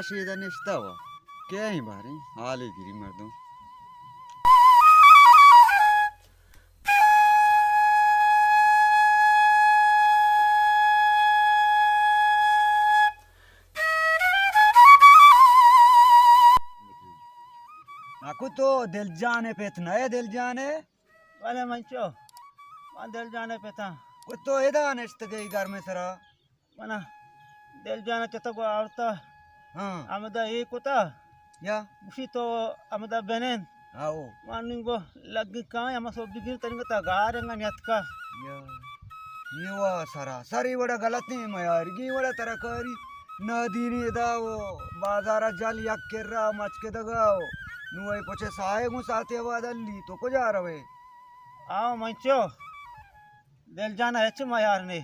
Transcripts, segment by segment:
شیدا نشتہ وا۔ کئے ایں باریں؟ حالے گری مردم۔ ناکو تو دل جان ءِ پت نہ ئے، دل جان ءِ؟ بلے منچو، من دل جان ءِ پتاں۔ کو تو ادا نشتگ ئے گرم ءِ سرا؟ منا دل جان ءَ چتگ ءُ آورتا۔ ہاں۔ ہمدا اے کتا۔ یا۔ گوشی تو ہمدا بنین۔ آؤ۔ من ننگو لگی کائیں، ہما سوبی گیر تنگتا گار انگا نیتکا۔ یا۔ اے وا سراسر اے وڑا غلطیں میارگی وڑا ترا کاری۔ نادینی ادا ءُ بازار ءَ جل یک کرا مچکدگا ءُ نوں اے پچے ساہے گوں ساعتے آباد ہلی، تو کجا روئے؟ آؤ منچو، دل جان ءَ ہچ میار نے۔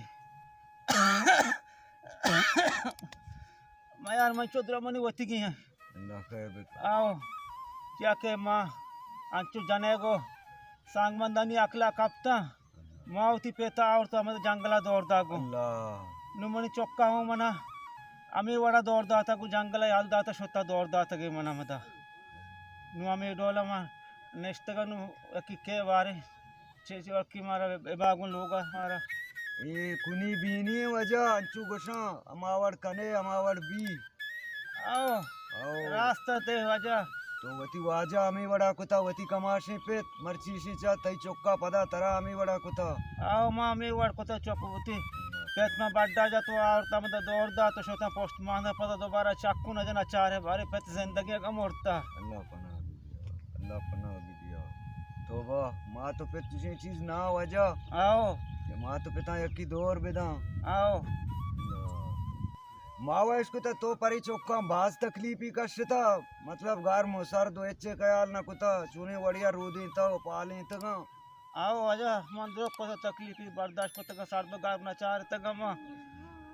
میار منچو درمنی وتیگی ہیں۔ اللہ خیر بکن۔ آؤ، چیا کہ ما انچو جنیگ ءُ سانگمندانی عقلا کپتاں۔ ما وتی پت ءَ آورت ءُ ہمدا جنگل ءَ دور داگوں۔ اللہ۔ نوں منی چکا ہوں منا ہمے وڑا دور داتگ ءُ جنگل ءَ یل داتگ، شتہ دور داتگ ئے من ہمدا۔ نوں ہمے ڈول ءَ ما نشتگ ءُ نوں یکی کئے باریں چے چے وکی مارا ببا گوں لوگ ءَ مارا۔ اے کنی بینی واجہ انچو گوشاں، ہما وڑ کنے، ہما وڑ بی۔ آؤ۔ آؤ۔ راست ات ئے واجہ۔ تو وتی واجہ ہمے وڑا کتا، وتی کماشیں پت، مرچی اشی چا تئی چکا پدا ترا ہمے وڑا کتا۔ آؤ، ما ہمے وڑ کتا چک وتی۔ پت ما بڈا جت ءُ آورتا ہمدا دور دات ءُ شتاں پشت مانا، پدا دوبارہ چکو نہ جنا چارے بارے پت زندگی اگا مرتا۔ اللہ پناہ بی۔ اللہ پناہ بی۔ دیا۔ توبہ، مات ءُ پت چشیں چیز نہ واجہ۔ آؤ۔ کہ مات ءُ پتاں یکی دور بداں۔ آؤ۔ ما وا اشکتہ تو پری چکاں باز تکلیفی کشتہ، مطلب گرم ءُ سرد ءُ ہچے خیال نہ کتہ، چونیں وڑیا رودینتہ ءُ پالینتگاں۔ آؤ واجہ، من درست کتہ تکلیفی برداشت کتگاں، سرد ءُ گرم نہ چارتگاں ما۔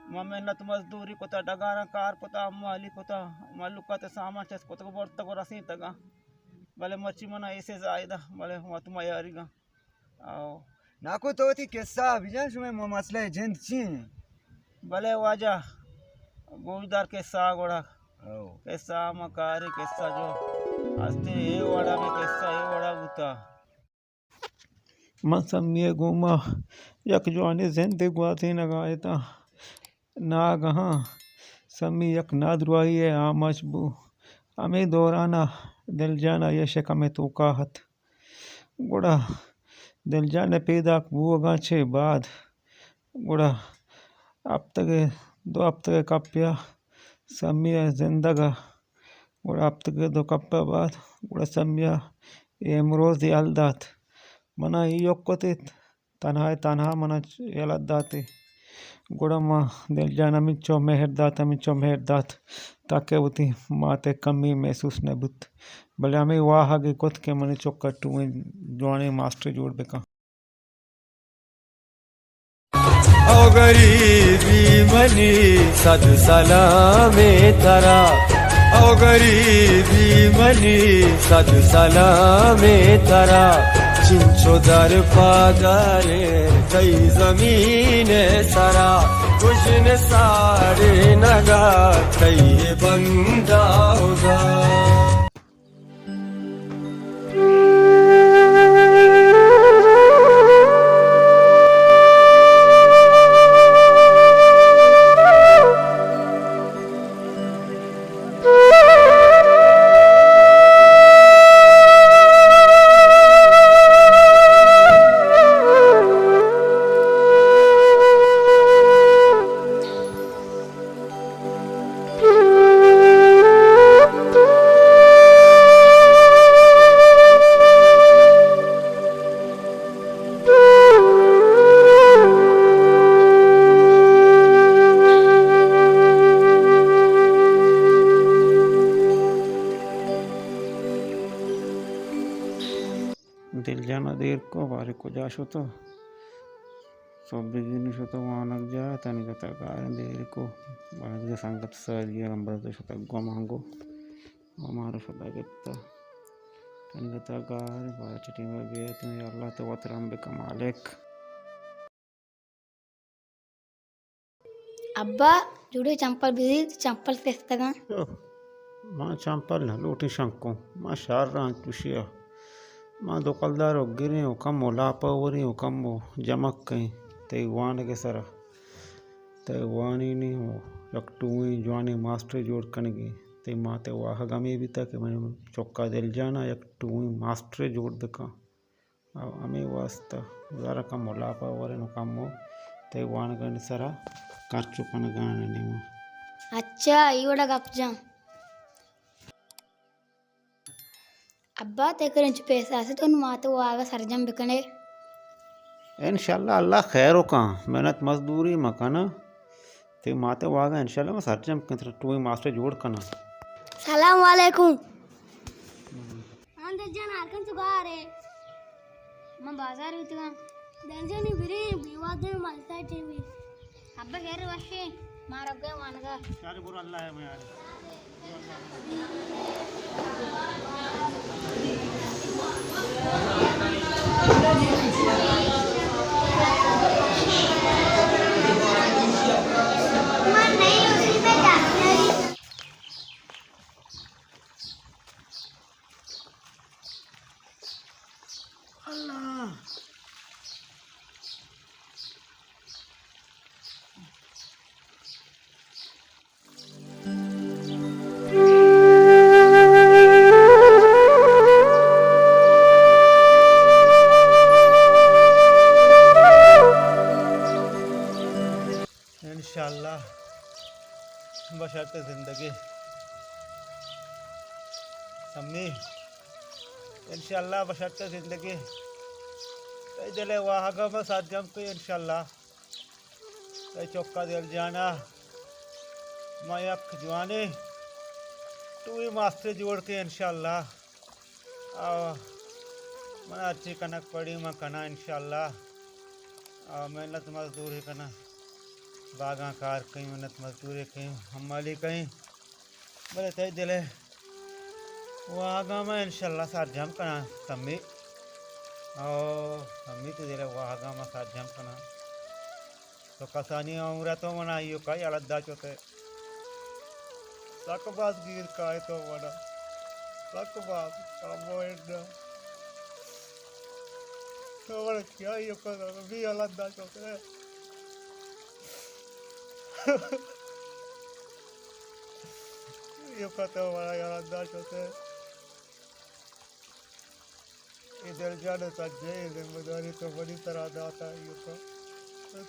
ما محنت مزدوری کتہ، ڈگاراں کار کتہ، حمالی کتہ، مہلوکات ءِ سامان چست کتگ ءُ برتگ ءُ رسینتگاں۔ بلے مرچی منا ایسے زاہدہ، بلے وت میاریگاں۔ آؤ۔ ناکو تو وتی قصہ بجن، شمئے م-، مسئلہ جند چی انت؟ بلے واجہ، گوشدار قصہ گڑا۔ آؤ۔ قصہ ہما کاری قصہ جو ہستے، اے وڑا میں قصہ اے وڑا بوتا۔ من سمی ءِ گوما یک جوانیں زندے گوازینگا اتاں۔ ناگہاں سمی یک نادراہی ءِ آماچ بو۔ ہمے دوران ءَ دلجان آئی ءِ شکم ءِ توکا ات۔ گڑا دلجان ءِ پیداک بوگاں چہ بعد گڑا ہپتگے، دو ہپتگے کپیا سمی ءِ زندگ ءَ۔ گڑا ہپتگے دو کپ ءَ بعد گڑا سمی ءَ اے امروز یل دات۔ منا ایوک کت ات، تنہا ءِ تنہا منا یلہ داتے۔ گڑا ما دلجان ہمینچو مہر دات، ہمینچو مہر دات تاکہ وتی مات ءِ کمی محسوس نہ بوت۔ بلے ہمے واہگ ءَ کت کہ منی چک ءَ ٹوئیں جوانیں ماسٹرے جوڑ بکن۔ او غریبی منی صد سلامیں ترا، او غریبی منی صد سلامیں ترا، چنچو در پاداریں تئی زمین سرا، گژن ساڑینگا تئی بنداوگا۔ دلجان ءَ دیر کو، بارے کجا شتو؟ سہب بگینی شتو وانگ جاہ، تنیگتا گاریں دیر کو۔ بارے دگہ سنگت ساری ءَ ہمبرز شتگ گوں مانگو۔ ہمارا شتگ گپتا۔ تنیگتا گار، بارے چٹی میں بیت، یا اللہ تو وت رحم بکن مالک۔ ابا، جوڑے چمپل بزیر، چمپل سستگاں۔ ما چمپل نہ لوٹیں شنکو، ما شر انت چوشیا۔ ما دو کلدار اگریں و کمو لاپا وریں و کمو جمک کئیں تئی وانگ ء سرا۔ تئی وانینی و یک ٹوئیں جوانیں ماسٹرے جوڑ کنگی۔ تئی مات ء واہگ ہمے بیتگ کہ منی چکا دلجان ء یک ٹوئیں ماسٹرے جوڑ بکن۔ او ہمے واسطہ زر کمو لاپا وریں و کمو تئی وانگانی سرا خرچ کنگانی نیمہ۔ اچھا، اے وڑا گپ جان۔ ابا، تئی کرا انچو پیسہ است تو مات ء واہگ ء سرجم بکنے۔ انشاءاللہ اللہ خیر و کن، محنت مزدوری مکن۔ تئی مات ء واہگ ء انشاءاللہ ما سرجم کن، ترا ٹوئیں ماسٹر جوڑ کناں۔ سلام علیکم۔ ہاں دل جان، ہر کن تو گار ہے۔ من بازار بیتگاں۔ دل جان، بریں، بے وادے مالتا ٹی وی۔ ابا خیر وشے، مارا گئے وانگا۔ چارے برو اللہ ہے میں یار۔ اللہ۔ انشاءاللہ بشرط زندگی سمی، انشاءاللہ بشرط زندگی تئی دل ء واہگ ء ما سرجم کئی انشاءاللہ۔ تئی چکا دل جانا ما یک جوانیں ٹوئی ماسٹر جوڑ کئی انشاءاللہ۔ او من ہرچی کنگ پڑی من کناں انشاءاللہ۔ او محنت مزدوری کناں، باغاں کار کئیں، محنت مزدوری کئیں، حمالی کئیں، بلے تئی دل ء واہگاں من انشاءاللہ سرجم کناں سمی۔ او سمی تئی دل ء واہگاں من سرجم کناں۔ تو کسانی عمر ء تو من ایوکا یلہ داشتہ۔ سک باز گیر کائے تو من ء۔ سک باز کمو انڈا۔ تو من ء چیا ایوکا بھی یلہ داشتہ۔ ایوکا تو من ء یلہ داشتہ۔ اے دل جان ء سجہیں ذمہ داری تو منی سرا داتا ایوکا۔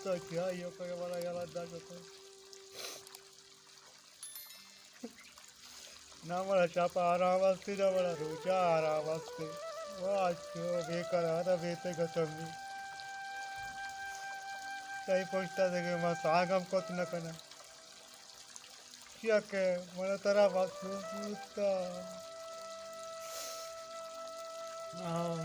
تو چیا ایوکا کہ منا یلہ داشتہ۔ نہ منا شپ آرام استی، نہ منا روچا آرام استی۔ واہ چو بے قرار بیتے گتمی۔ تئی پشتا دگہ ما ساگم کت نہ کناں۔ چیا کہ من ترا محسوس بوتا۔ آہ۔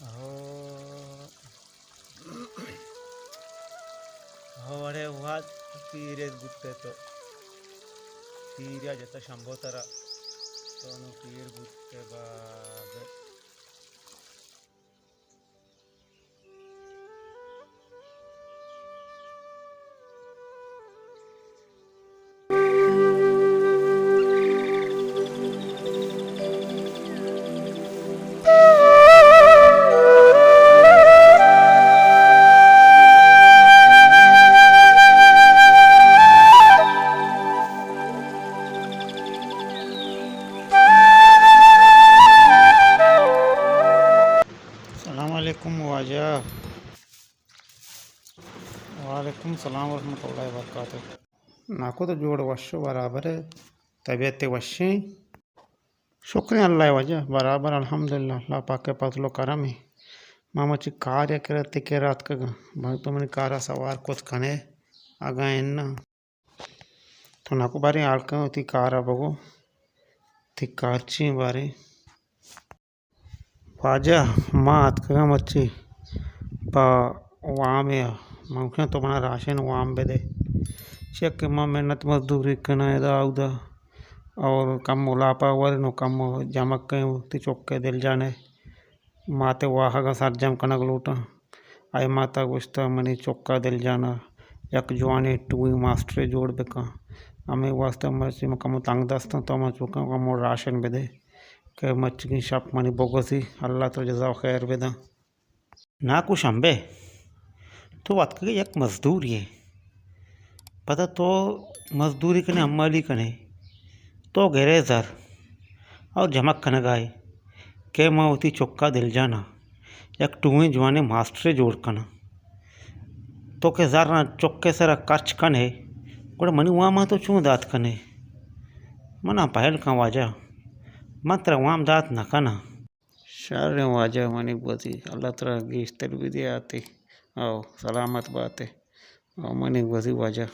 آہ۔ آہ، اڑے وہد پیرے بوتے تو۔ پیریا جتا شمبو ترا۔ تو نو پیر بوتے بابے۔ السلام علیکم واجہ۔ وعلیکم السلام ورحمۃ اللہ وبرکاتہ۔ ناکو تو جوڑ وش و برابر ئے، طبیعت وشیں؟ شکریں اللہ واجہ، برابر الحمدللہ، اللہ پاک ء فضل و کرم ء۔ ما مچی کار ء کرا تئی کرا اتکگاں، بلے تو منی کارا سوار کت کنے، اگاں اناں۔ تو ناکو باریں حال کن وتی کارا بگو، تئی کار چی باریں؟ واجہ، ما اتکگاں مرچی پہ وامے ء، من گوشاں تو منا راشن وام بدے، چیا کہ من محنت مزدوری کناں ادا اودا، اور کمو لاپا وریں و کمو جمع کئیں، وتی چک ء دل جان ء مات ء واہگاں سرجم کنگ لوٹاں۔ آئی ماتا گوشتا، منی چکا دلجانا یک جوانیں ٹوئیں ماسٹرے جوڑ بکن۔ ہمے واسطہ مرچی من کمو تنگ دستاں، تو من چکاں کمو راشن بدے کہ مرچیگیں شپ منی بگوزی۔ اللہ ترا جزا و خیر بداں۔ ناکو شمبے، تو اتکگے یک مزدورے ئے، پدا تو مزدوری کنے، حمالی کنے، تو گرے زر اور جمع کنگا ئے کہ ما وتی چکا دلجانا یک ٹوئیں جوانیں ماسٹرے جوڑ کناں۔ تو کہ زراں چکے سرا خرچ کنے، گڑا منی واماں تو چون دات کنے؟ منا پہل کن واجہ، من ترا وام دات نہ کناں۔ شریں واجہ منی گوزی، اللہ ترا گیشتر بدیاتے۔ او سلامت باتے۔ او منی گوزی واجہ۔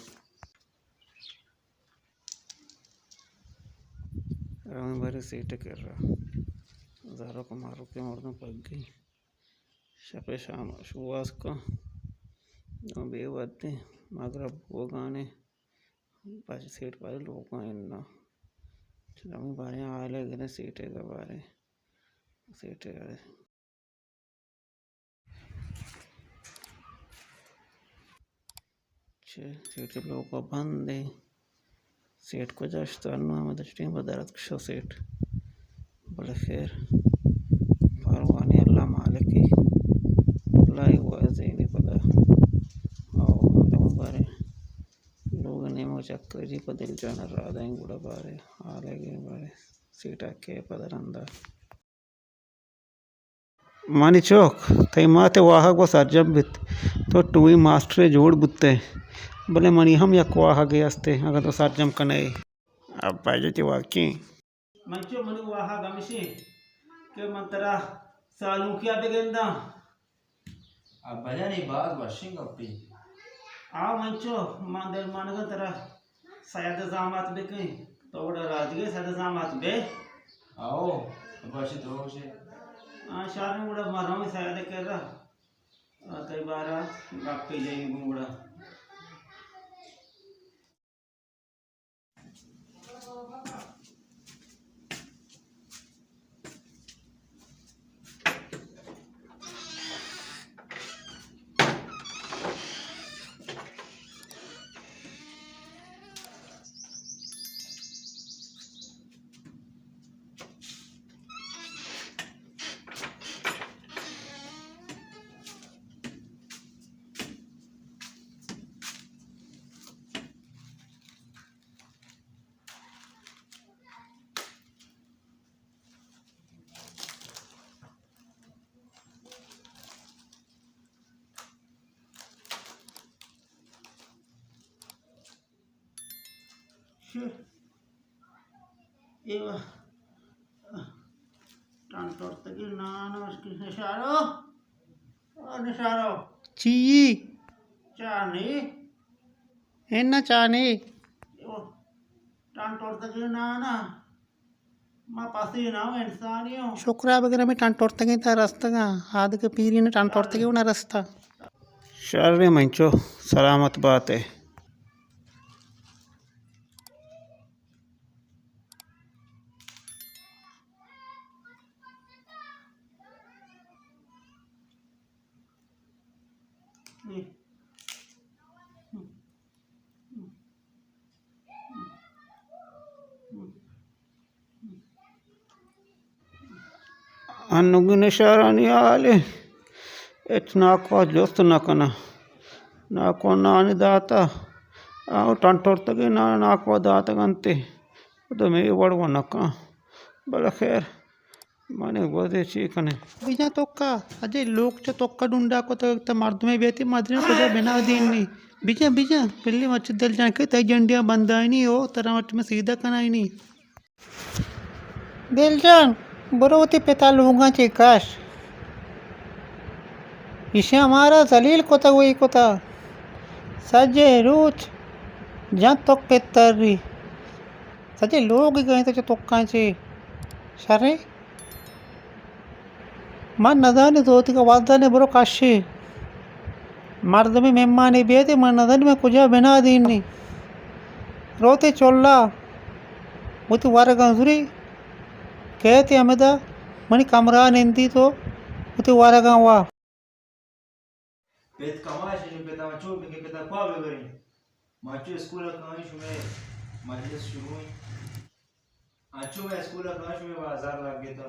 رویں باریں سیٹھ کرا۔ زاروک ماروکیں مردم پگی۔ شپ شام شواز کن۔ نو بے وقتی مغرب بوگانے۔ پاش سیٹھ بارے لوگاں انا۔ رویں باریں حالے گریں سیٹھ ءِ بارے۔ سیٹھ ءِ بارے۔ چہ سیٹھ ءِ لوگ ءَ بند ایں۔ سیٹھ کجا شت؟ انوں ہمے دشتیں پہ درد کشو سیٹھ۔ بلے خیر، پرواہ نی، اللہ مالک ایں۔ اللہ ءَ گوازینی پدا۔ او، دم بارے۔ لوگ ءِ نیمگ ءَ چکر جی پہ دل جان ءَ رادائیں گڑا بارے۔ حالے گیں بارے۔ سیٹھ ءَ کے پدا رندا۔ منی چک، تئی مات ءِ واہگ وَ سرجم بیت۔ تو ٹوئیں ماسٹرے جوڑ بوت ئے، بلے منی ہم یک واہگے است ئے، اگاں تو سرجم کن ئے۔ ابا جان، تئی واہگ چی ایں؟ منچو، منی واہگ ہمیش ایں کہ من ترا سالونکیا بگنداں۔ ابا جان، اے باز وشیں گپے۔ آ منچو، من دل مانگاں ترا سید ءِ زامات بکن، تو گڑا راجگے سید ءِ زامات بے۔ آؤ، باشی دروگ شے۔ آ، شاریں گڑا ما رویں سید ءِ کرا۔ آ، تئی بارا گپے جنیں گوں گڑا۔ شو۔ ایوا۔ ٹنٹورتگی نان اشکی نشارو۔ او نشارو۔ چی؟ چانی۔ اے نہ چانے۔ او، ٹنٹورتگی نانا۔ ما پسی نہ اوں، انسانی اوں۔ شکرا بگر ہمے ٹنٹورتگیں تا رستگاں۔ آدگہ پیری نہ ٹنٹورتگی و نہ رستا۔ شر منچو، سلامت بات ئے۔ انوگیں نشارانی حالے ہچ ناکو ءَ جست نہ کناں۔ ناکو ءَ نانی داتا، آ ٹنٹورتگیں نان ناکو ءَ داتگ انت، پدا مے وڑ و نہ کن۔ بلے خیر، مانے گوزے چی کنے؟ بجاں توکا، اجے لوگ چہ توکا ڈونڈا کتگ، تا مردمے بیتی مدرین کجا بنا دینی۔ بجاں، بجاں، پلی مچ دل جان کے تئی جنڈیاں بندائنی او، ترا مچ میں سیدھا کنائنی۔ دل جان، برو وتی پتا لوگاں چے کش۔ ایشی ہمارا ذلیل کتگ وئی کتگ۔ سجے روچ جان توک پتری۔ سجے لوگ گئے تو چہ توکاں چے۔ شریں۔ من نزانی زوتیگ ءَ وزدانے برو کشے۔ مردمے مہمانے بیتے، من نزانی من کجا بنا دینی۔ روتے چلا وتی ورگاں زوری، کیتے ہمدا منی کمرہ نندی تو وتی ورگاں وا۔ پت کماش انت، پتا چو بکن، پتا کوا ببریں؟ ما چو اسکول ءَ کائیں، شمئے مجلس شروع انت۔ انچو مئے اسکول ءَ کائیں، شمئے بازار لگتہ۔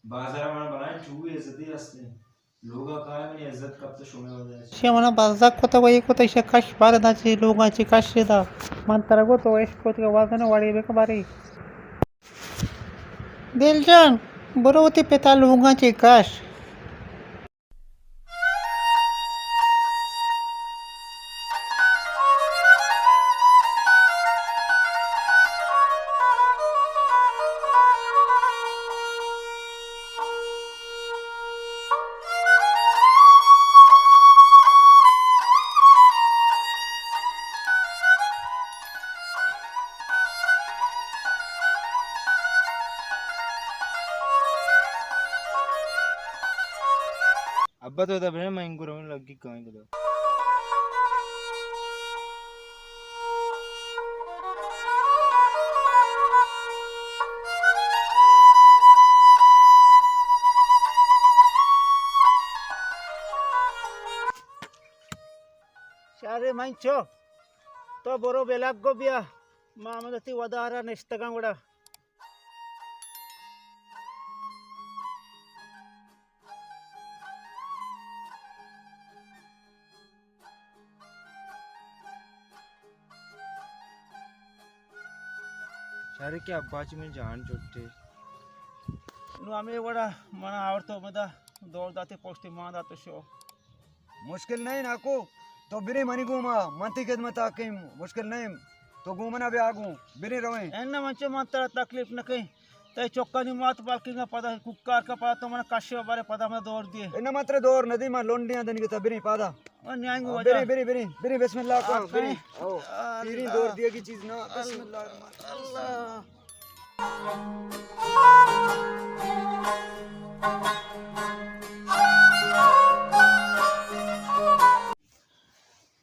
بازار ءَ من بلائیں چوئی عزتی ہستیں۔ لوگ ءَ کائیں، منی عزت کپتہ شمئے وجہ ءَ۔ شے منا بزگ کتہ، وئی کتہ، شے کش بار دا چی لوگاں چی کش دا۔ من ترا گو تو اش کت کہ وزن وڑی بک باری۔ دل جان، برو وتی پتا لوگاں چی کش۔ ابا تو ادا بنے، من انگو رویں لگی کائیں کدا۔ شارے من چو، تو برو بلگ گو بیا، ما ہمدا تی ودارا نشتگاں گڑا۔ شارے کہ ابا چی من جان چٹے۔ نو ہمے وڑا من آورتو مدا دور داتے پشتی مان داتو شو۔ مشکل نہ انت ناکو، تو برے منی گوما، من تی خدمت ءَ کئیں، مشکل نہ انت۔ تو گوں منا بیا گوں، برے رویں۔ اناں من چہ من ترا تکلیف نہ کئیں۔ تئی چکانی مات بلکیں پدا کوکار کا پدا تو من کشے بارے پدا من دور دیے۔ اناں من ترا دور نہ دی، من لونڈیاں دنگتا برے پدا۔ من نیاں گوں برے، وجہ۔ برے، برے، برے، بسم اللہ کن، برے۔ او، پیریں دور دیگی چیز نہ، بسم اللہ الرحمن الرحیم۔ اللہ۔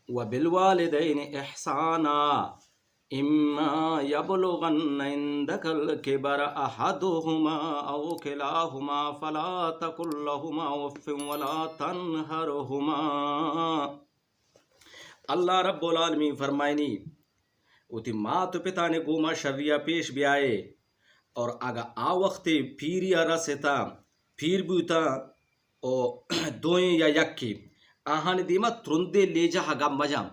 وبالوالدين إحسانا، إما يبلغن عندك الكبر أحدهما أو كلاهما فلا تقل لهما أف ولا تنهرهما۔ اللہ رب العالمین فرمائنی، وتی مات و پتانی گوما شریا پیش بیائے، اور اگا آ وقتے پیریا رستا، پیر بوتا، او دوئیں یا یکے، آہانی دیما ترندیں لیجہ گپ مجاں،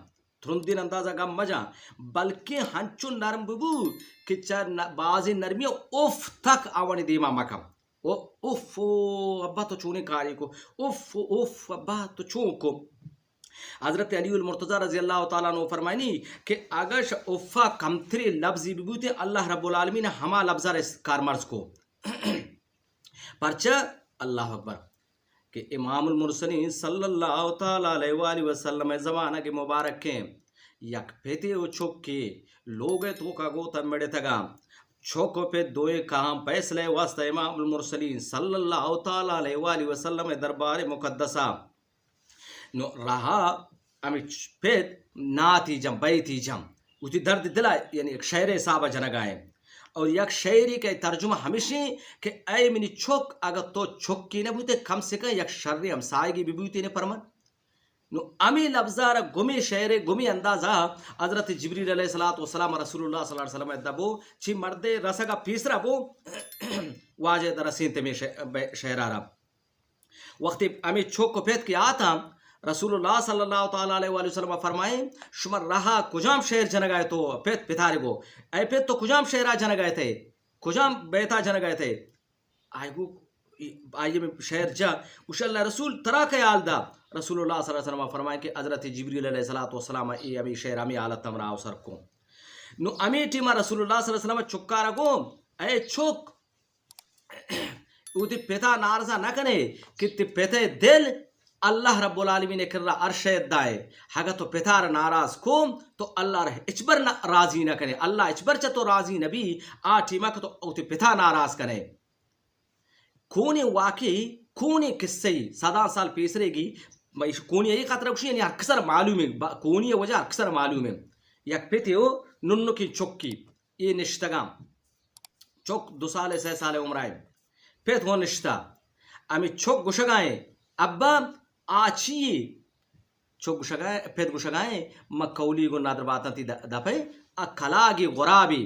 ترندیں اندازا گپ مجاں، بلکیں ہنچو نرم ببو کہ چہ ن-، بازیں نرمی اف تک آوانی دیما مکن۔ او، اف، او، ابا تو چونیں کارے کو، اف، اف، ابا تو چون کو۔ حضرت علی المرتضی رضی اللہ تعالی عنہ فرمائنی کہ اگش افا کمتریں لبزی ببوتیں، اللہ رب العالمین ہما لبزا را اس-، کارمرز کو۔ پرچہ؟ اللہ اکبر۔ کہ امام المرسلین صلی اللہ تعالی علیہ وآلہ وسلم زمانگ مبارکیں یک پتے و چکے لوگ توکا گوتا مڑتگا۔ چک و پت دوئیں کہاں فیصلہ واسطہ امام المرسلین صلی اللہ تعالی علیہ وآلہ وسلم دربار مقدسہ۔ نو رہا ہمے چ-، پت ناتی جم، بیتی جم، وتی درد دلا، یعنی یک شعر حساب جنگائیں۔ اور یک شعری کہ ترجمہ ہمیشیں کہ اے منی چک، اگر تو چکی نہ بوتے، کم سے کم یک شریں ہمسائگی ببوتے نے پرمن۔ نو ہمے لبزارا گمے شعر، گمے اندازا حضرت جبریل علیہ الصلوۃ والسلام رسول اللہ صلی اللہ علیہ وسلم دبو، چی مردے رسگا پیسرا بو، واجہ درسینت ہمے ش-، بے-، شعرارا۔ وقتی ہمے چک و پت کہ آتاں، رسول اللہ صلی اللہ تعالی علیہ وآلہ وسلم فرمائیں، شما رہا کجام شعر جنگا ات؟ تو پت پتارے گو، اے پت تو کجام شعرا جنگا ات ئے؟ کجام بیتا جنگا ات ئے؟ آئی گو، آئی ہمے شعر جا، گوش اللہ رسول ترا کئے حال دا؟ رسول اللہ صلی اللہ علیہ وسلم فرمائیں کہ حضرت جبریل علیہ الصلوۃ والسلام اے ہمے شعر ہمے حالت ہمراہ سر کو۔ نو ہمے ٹیما رسول اللہ صلی اللہ علیہ وسلم چکارا گو، اے چک، وتی پتا نارضا نہ کنے کہ تی پتے دل اللہ رب العالمین کرا عرش دائے۔ اگہ تو پتار ناراض کو تو اللہ را ہچبر نہ راضی نہ کنے، اللہ ہچبر چہ تو راضی نہ بی، آ ٹیما کہ تو وتی پتا ناراض کنے۔ کونیں واقعی، کونیں قصہ ای، صداں سال پیسرے گی، مئے کونی ای خاطر گوشی، یعنی ہر کسر معلوم ہے، با-، کونی وجہ ہر کسر معلوم ہے۔ یک پتے و ننکی چکی، اے نشتگاں۔ چک دو سال، سہ سال عمرائیں۔ پت ہوں نشتا۔ ہمے چک گوشگائیں، ابا، آ چی؟ چک گوشگا، پت گوشگائیں، ما کولی گوں ندر باتاں تی د-، دپے، آ کلاگی غرابی۔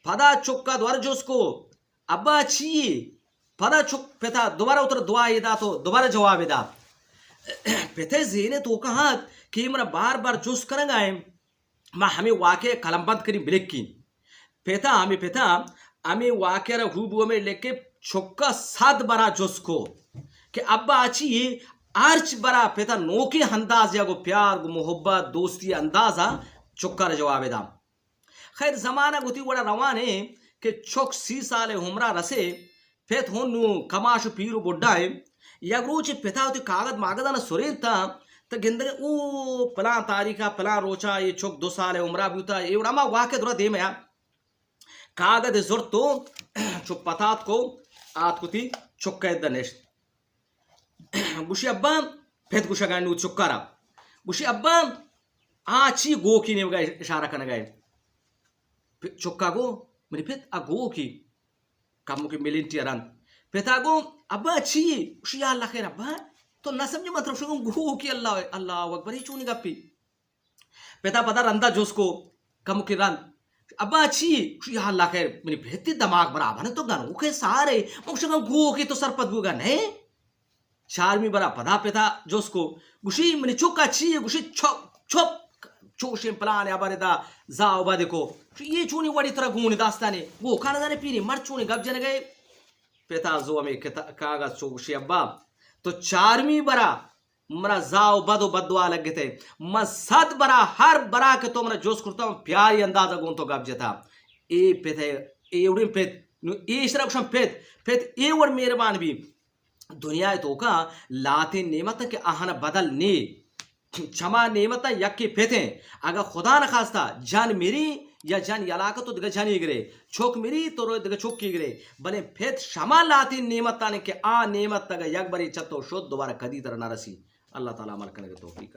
پدا چکا دوار جست کو، ابا چی؟ پدا چک پتا دوبارہ اتر دعا ادا تو دوبارہ جواب دا۔ پتے زینے توکا ہات کہ منا بار بار جست کرنگا ہے۔ ما ہمے واقعہ قلم بند کریں بلکیں۔ پتا، ہمے پتا، ہمے واقعہ را ہو بو ہمے لکھے، چکا صد برا جست کو کہ ابا آ چی اے؟ ہرچ برا پتا نوکیں انداز یا گو پیار، گو محبت، دوستی اندازا چکا را جواب دا۔ خیر، زمانگ وتی وڑا روان اے کہ چک سی سال عمرا رسے، پت ہوں نوں کماش و پیر و بڈا اے۔ یک روچے پتا وتی کاگد ماگدانا سرینتا، تا گندگے او پلان تاریخا، پلان روچا اے چک دو سال عمرا بوتا، اے وڑا ہما واقعہ درا دیم آیا۔ کاگد زرت و چو پتات کو، آتک وتی چکئے ادا نشت۔ گوشی ابا، پت گوشگا نوں چکارا۔ گوشی ابا، آ چی گوکی نیمگا اشارہ کنگا اے؟ پ-، چکا گو، منی پت، آ گوکی۔ کموکے ملنٹی رند۔ پتا گو، ابا چی؟ گوشی یا اللہ خیر ابا، تو نہ سمجھے مطلب شو گوکی۔ اللہ، اللہ اکبر، اے چونی گپی؟ پتا پدا رندا جست کو، کموکے رند۔ ابا چی؟ گوشی یا اللہ خیر، منی پتی دماغ برابر نہ، تو گنوکے سارے، من گوشگا گوکی تو سرپد بوگا نئے۔ چارمی برا پدا پتا جست کو، گوشی منی چکا چی؟ گوشی چپ، چپ، چوشیں پلان ابر دا زا و بد کو۔ گوشی اے چونی وڑی ترا گون داستانے، گوکا نہ زانے پیری مرد چونی گپ جنگے۔ پتا زو ہمے کتا-، کاغذ چو گوشی ابا، تو چارمی برا منا زا و بد و بددعا لگتے۔ من صد برا، ہر برا کہ تو منا جست کرتا، من پیاری اندازا گون تو گپ جتا۔ اے پت اے، اے وڑیں پت، نو ایشرا گوشن پت، پت اے وڑ مہربان بی۔ دنیا توکا لاتیں نعمت کہ آہانا بدل نی۔ چما نعمت یکی پت ہیں۔ اگا خدا نخواستہ جن مری یا جن یلاک تو دگہ جنی گرے، چک مری تو رو دگہ چکی گرے، بلے پت شما لاتیں نعمتانے کہ آ نعمت اگا یک بری چتو شد دوبارہ کدی تر نہ رسی۔ اللہ تعالی عمل کنگ توفیق۔